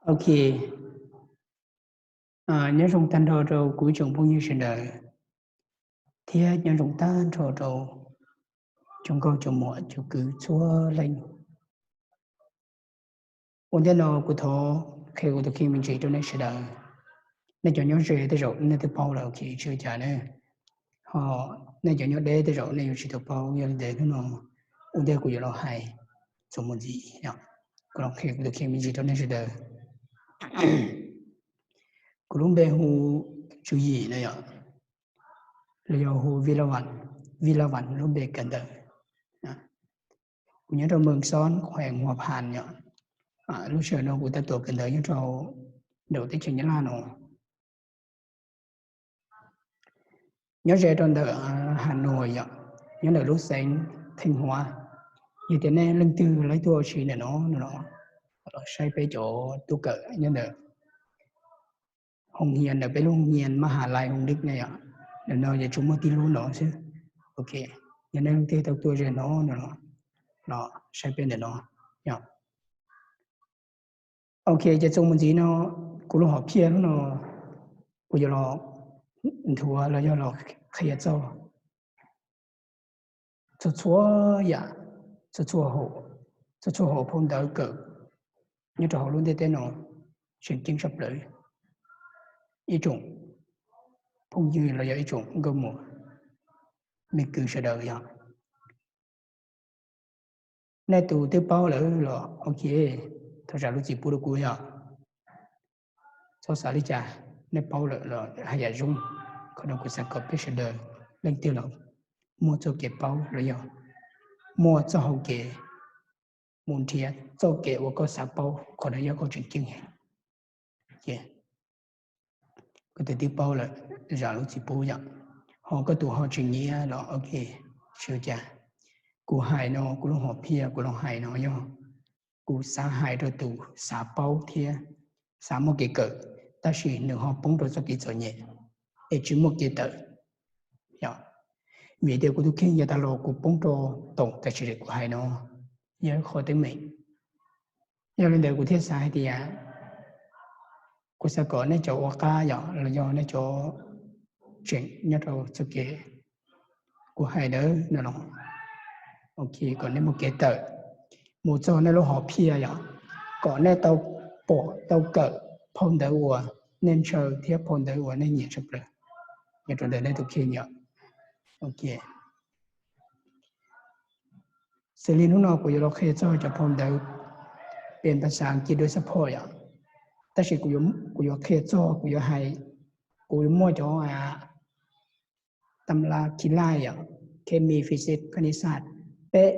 Ok, nyob zoo tag nrho rau kuv tsoom phooj ywg sawv daws, thiab nyob zoo tag nrho rau cov nkauj cov muam cov kwv txhua leej. Ua ntej no kuv thov qhia kuv tus kheej me ntsis rau nej sawv daws. Nej cov nyob ze tej zaum nej twb paub lawm, ok, tsis ua cas na. Ho nej cov nyob deb tej zaum nej yuav tsis tau paub, yog li ntawd hnub no ua ntej kuv yuav los hais txuas mus ntxiv, kuv los qhia kuv tus kheej me ntsis rau nej sawv daws. Kuv lub npe hu Tswv Yim no yom, los yog hu Vij Laj Vam, Vij Laj Vam lub npe kawm ntawv. Kuv nyob rau Moos Xob, khueem Hua Phan yom. Lub sij hawm no kuv tab tom kawm ntawv nyob rau nraum teb chaws Nyab Laj no. Nyob ze rau ntawm Has Nuas yom, nyob ntawm lub xeev Theej Huav. Yog tias nej leej twg laib tuaj ua si ntawm no no los saib peb cov tub kawm nyob ntawm hoo hias, ntawm peb lub hoo hias Maj Has Lais Hoos Dib ne yom. Ntawm no yuav tsuas muaj tib lub no xwb. Ok, yog nej leej twg tau tuaj ze no no los saib peb ntawm no yom. Ok, ces txuas mus ntxiv no, kuv lub hom phiaj hnub no kuv yuav los nthuav los yog los qhia txog txhua txhua yam, txhua txhua hauv, txhua txhua hauv phau ntawv kawm nyob rau hauv lub ntiaj teb no tseem ceeb tshaj plaws. Ib tsoom phooj ywg los yog ib tsoom nkauj muam me kwv sawv daws yog nej tus twb paub lawm los ok, thov zam lub txim pub rau kuv yom. Txhob xav li cas, nej paub lawm los haj yam zoo. Qhov no kuv xav kom peb sawv daws leej twg los muaj txoj kev paub los yog muaj txoj hau kev mus nrhiav txoj kev uas koj xav paub, qhov no yog qhov tseem ceeb heev. Koj tus twb paub lawm, zam lub txim pub yom. Ho koj tus ho tsis nyiam los ok, tsis ua cas. Kuv hais no, kuv lub hom phiaj kuv los hais no yog kuv xav hais rau tus xav paub thiab xav muaj kev kawm, tab sis nws ho poob rau txoj kev txom nyem es tsis muaj kev tawm. Vim tias kuv tus kheej yav tas los kuv poob rau toom tam sim kuv hais no yog qhov teeb meem. Yog li ntawd kuv thiaj xav hais tias kuv xav kom nej cov ua qab yom, los yog nej cov tseem nyob rau txoj kev kuv hais ntawd no los, ok, kom nej muaj kev tawm mus txog nej lub hom phiaj yom, kom nej tau pom tau kawm phau ntawv uas nej ntshaw thiab phau ntawv uas nej nyiam tshaj plaws nyob rau ntawm nej tus kheej yom. Ok, xws li hnub no kuv yuav los qhia txog cov phau ntawv pem pab xav kiv dua xab phoj yom, tab sis kuv yuav qhia txog, kuv yuav hais, kuv yuav muaj cov tam la khi laj yom, khemi, physics, kha nis xas, peb,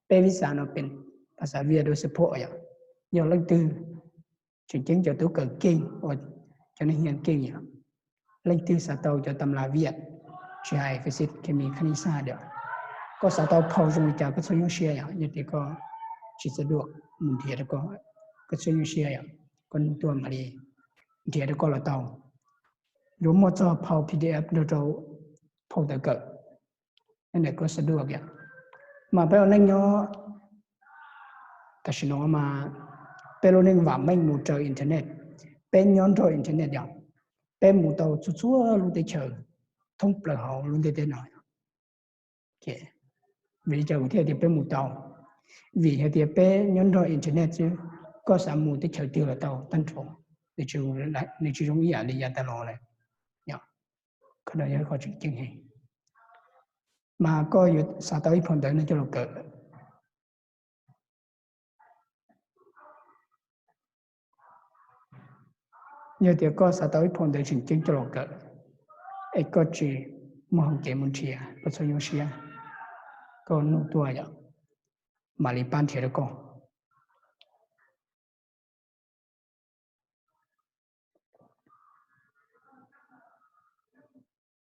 peb vib xav no pem pab xav viaj dua xab phoj yom. Yog leej twg tseem ceeb cov tub kawm keej uas cov neeg hias keej yom, leej twg xav tau cov tam la viaj, tsis hais physics, khemi, kha nis xas yom, koj xav tau phau zoo li cas koj txhob nyuaj siab yom. Yog tias koj tsis xav dua mus nrhiav rau koj, koj txhob nyuaj siab yom, koj tuaj mam li nrhiav rau koj los tau. Yuav muaj txog phau P D F nrog rau phau ntawv kawm, ntawm koj xav dua yom. Mas peb ua neej nyob tam sim no mas peb lub neej vam meej mus raws internet, peb nyob nrog internet yom, peb mus tau txhua txhua lub teb chaws thoob plaws hauv lub ntiaj teb no. Vim li cas kuv thiaj tias peb mus tau? Vim hais tias peb nyob nrog internet xwb, koj xav mus teb chaws twg los tau tag nrho, nws tsis zoo ib yam li yav tas los lawm. Qhov no yog qhov tseem ceeb heev. Mas koj yuav xav tau ib phau ntawv no coj los kawm. Yog tias koj xav tau ib phau ntawv tseem ceeb coj los kawm, es koj tsis muaj hau kev mus nrhiav, koj txhob nyuaj siab, koj nug tuaj yom, mam li pab nrhiav rau koj.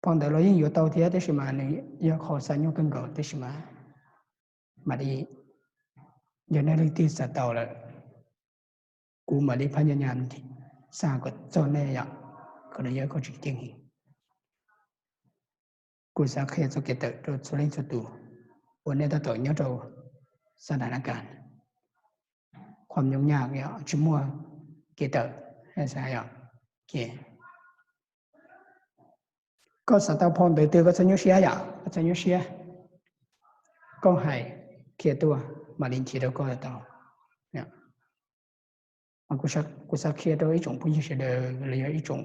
Phau ntawv los yeej yuav tau thiab, tab sis mas nws yog qhov xav nyuaj kawg nkaus, tab sis mas mam li, yog nej leej twg xav tau lawm, kuv mam li phab nyas nyas xa kom txog nej yom. Qhov no yog qhov tseem ceeb heev. Kuv xav qhia txoj kev tawm rau txhua leej txhua tus uas nej tab tom nyob rau xa dha na kas, qhuam nyoos nyam yom, tsis muaj kev tawm, xav yom. Koj xav tau phau ntawv twg koj txhob nyuaj siab yom, koj txhob nyuaj siab. Koj hais qhia tuaj mam li nrhiav rau koj tau. Kuv xav qhia rau ib tsoom phooj ywg sawv daws los yog ib tsoom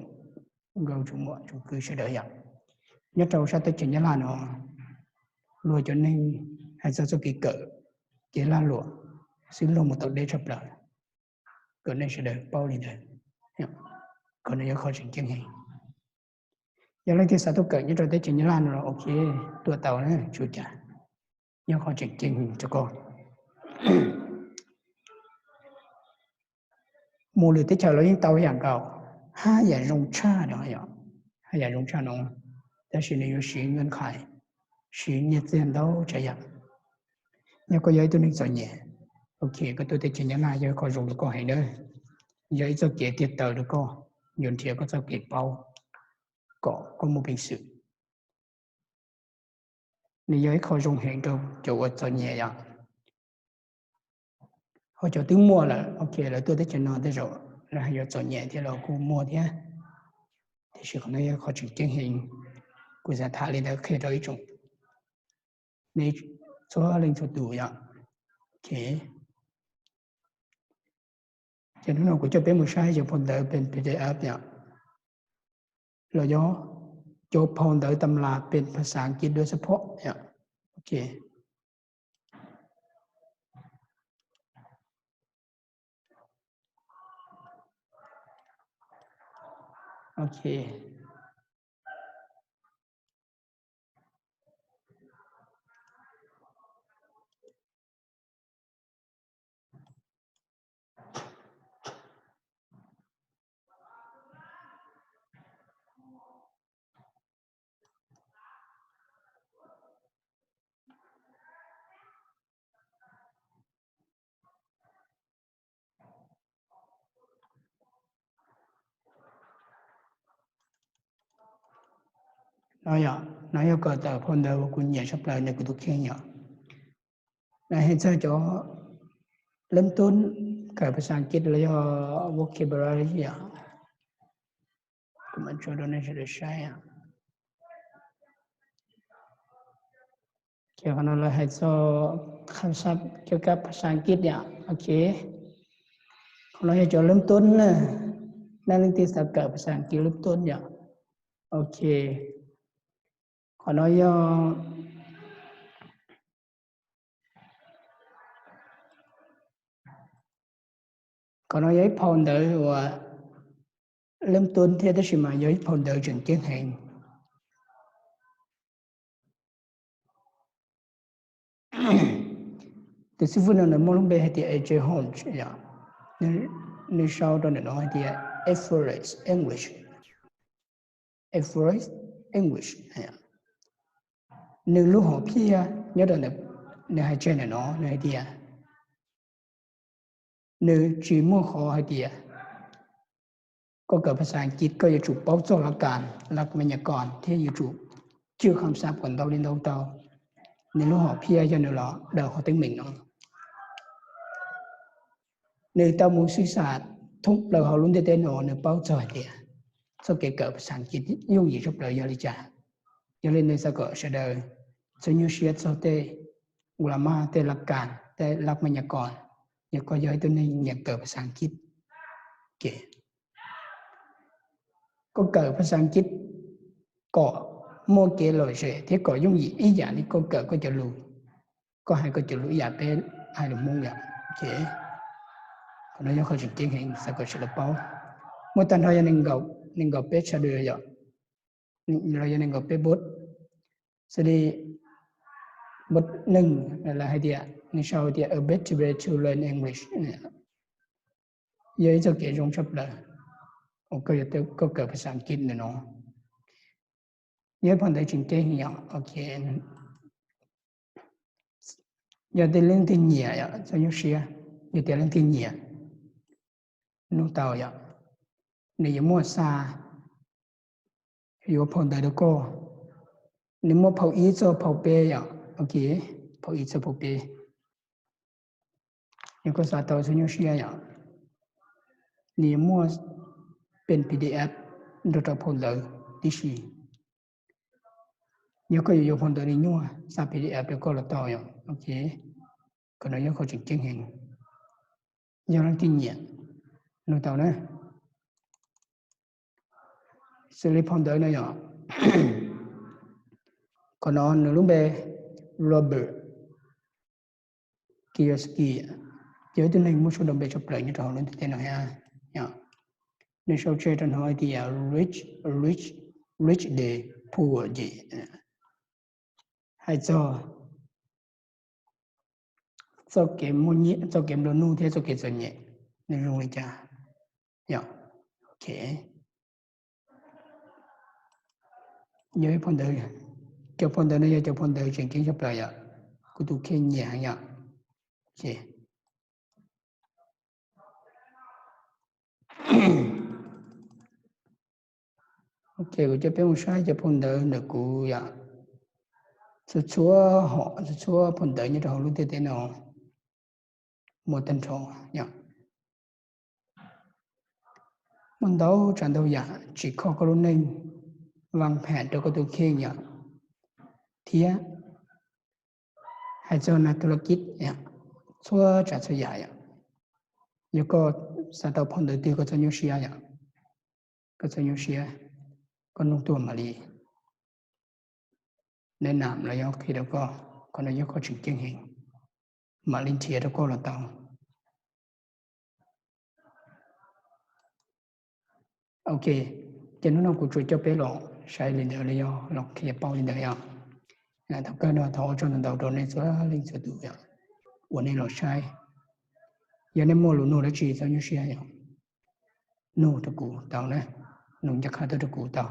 nkauj tsoom muam tsoom kwv sawv daws yom. Nyob rau sab teb chaws Nyab Laj no, luag cov neeg hais txog txoj kev kawm, kev lag luam xwb luag mus tau deb tshaj plaws, kom nej sawv daws paub li ntawd, kom nws yog qhov tseem ceeb heev. Yog leej twg xav tuaj kawm nyob rau teb chaws Nyab Laj no los ok, tuaj tau na, tsis ua cas, yog qhov tseem ceeb rau koj. Mus lwm teb chaws los yeej tau yam nkaus, haj yam zoo tshaj no, haj yam zoo tshaj no, tab sis nws yuav siv nyiaj qhais, siv nyiaj txiag ntau tsav yam. Yog koj yog ib tug neeg txom nyem, ok, koj tuaj teb chaws Nyab Laj yog qhov zoo rau koj heev na, yog ib txoj kev tiag taws rau koj, yuav nrhiav koj txoj kev paub kom koj muaj peev xwm. Nws yog ib qho zoo heev rau cov uas txom nyem yom. Ho cov twb muaj lawm, ok, lawv tuaj teb chaws no tej zaum lawv hais yuav txom nyem thiab los kuj muaj thiab. Tiam sis qhov no yog qhov tseem ceeb heev, kuv xav tham li ntawd qhia rau ib tsoom nej txhua leej txhua tus yom. Ok, ces hnub no kuv coj peb mus saib cov phau ntawv pem P D F yom, los yog cov phau ntawv tam las pem phas xas Askiv dua xab phom yom. Ok. Ok. No yom, no yog kawm tawm phau ntawv uas kuv nyiam tshaj plaws ntawm kuv tus kheej yom. Nws hais txog cov lab tub kawm phas xas Askiv los yog vocabulary yom. Kuv mam tso rau nej sawv daws saib. Ces qhov no lawv hais txog kham sab cov kab phas xas Askiv yom. Ok, qhov no yog cov lab tub na, nej leej twg xav kawm phas xas Askiv lab tub yom. Ok, qhov no yog, qhov no yog ib phau ntawv uas lab tub thiab tab sis mas yog ib phau ntawv tseem ceeb heev. Tus xib fwb no nws muaj lub npe hais tias A J Holmes yom. Nws sau rau ntawm no hais tias Effortless English. Effortless English. Nws lub hom phiaj nyob rau ntawm, nws hais tseg ntawm no, nws hais tias nws tsis muaj qhov hais tias koj kawm phas xas Askiv koj yuav tsum paub txog lab kas, lab me nyuam kos thiab yuav tsum tswj kham sab kom ntau li ntau tau. Nws lub hom phiaj yog nws los daws qhov teeb meem no. Nws tau mus xwb xam thoob plaws hauv lub ntiaj teb no, nws paub txog hais tias txoj kev kawm phas xas Askiv yooj yim tshaj plaws yog li cas. Yog li nws xav kom sawv daws txhob nyuaj siab txog tej grammar, tej lab kas, tej lab me nyuam kos, yog koj yog ib tug neeg nyiam kawm phas xas Askiv. Koj kawm phas xas Askiv kom muaj kev lom zem thiab kom yooj yim ib yam li koj kawm koj cov lus, koj hais koj cov lus ib yam peb hais lus Hmoob yom. Qhov no yog qhov tseem ceeb heev xav kom sawv daws paub. Muaj tag nrho yog nees nkaum peb chapter yom, los yog nees nkaum peb book. Xws li book neeg lawv hais tias, nws sau tias A Better Way to Learn English, yog ib txoj kev zoo tshaj plaws uas koj kawm phas xas Askiv ntawm no. Yog ib phau ntawv tseem ceeb yom. Ok, yog tias leej twg nyiam yom, txhob nyuaj siab, yog tias leej twg nyiam nug tau yom, nws yuav muaj xa yuav phau ntawv rau koj. Nws muaj phau ib txog phau peb yom. Ok, phau ib txog phau peb. Yog koj xav tau txhob nyuaj siab yom. nws yuav muaj pem P D F nrog rau phau ntawv tib si. Yog koj yuav yuav phau ntawv nws nyuaj, xa P D F rau koj los tau yom. Ok, qhov no yog qhov tseem ceeb heev. Yog leej twg nyiam, nug tau na. Xws li phau ntawv no yom, qhov no nws lub npe Robert Kiyosaki, yog ib tug neeg muaj suab nrau npe tshaj plaws nyob rau hauv lub ntiaj teb no thiab. Nws sau tseg rau hauv hais tias rich, rich, rich dad poor dad, hais txog txoj kev muaj nyiaj, txoj kev nplua nuj thiab txoj kev txom nyem nws zoo li cas. Yog, ok, yog ib phau ntawv, cov phau ntawv no yog cov phau ntawv tseem ceeb tshaj plaws yom, kuv tus kheej nyiam heev yom. Ok, kuv coj peb mus saib cov phau ntawv ntawm kuv yom. Txhua txhua hom, txhua txhua phau ntawv nyob rau hauv lub ntiaj teb no muaj tag nrho yom. Muaj ntau tsav ntau yam tsim kho koj lub neej, vaj phem rau koj tus kheej yom, thiab hais txog nas thu la kij, txhua tsav txhua yam yom. Yog koj xav tau phau ntawv twg koj txhob nyuaj siab yom, koj txhob nyuaj siab, koj nug tuaj mam li neb nam los yog qhia rau koj, qhov no yog qhov tseem ceeb heev, mam li nrhiav rau koj los tau. Ok, ces hnub no kuv tsuas coj peb los saib li ntawd los yog los qhia paub li ntawd yom. Thaum kawg no thov ua tsaug ntau ntau rau nej txhua leej txhua tus yom, uas nej los saib. Yog nej muaj lus nug dab tsi txhob nyuaj siab yom, nug rau kuv tau na, nug ncaj qha tuaj rau kuv tau.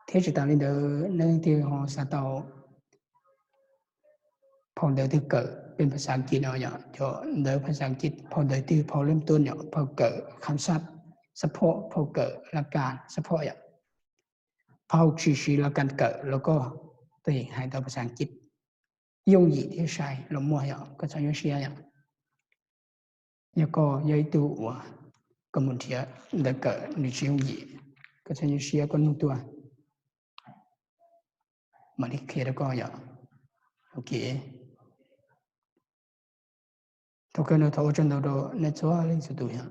Thiab tsis tas li ntawd, nej leej twg ho xav tau phau ntawv twg kawm pem phas xas As kiv no yom, cov ntawv phas xas As kiv, phau ntawv twg, phau lem tuaj yom, phau kawm kham sab support, phau kawm la kas support yom, phau tsis siv la kas kawm los koj twb yeej hais tau phas xas As kiv yooj yim thiab sai los muaj yom, koj txhob nyuaj siab yom. Yog koj yog ib tug uas koj mus nrhiav ntawv kawm nws tsis yooj yim, koj txhob nyuaj siab, koj nug tuaj mam li qhia rau koj yom. Ok, thaum kawg no thov ua tsaug ntau rau nej txhua leej txhua tus yom,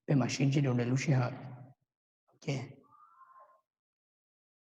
peb mam sib ntsib dua lwm lub sij hawm. Ok.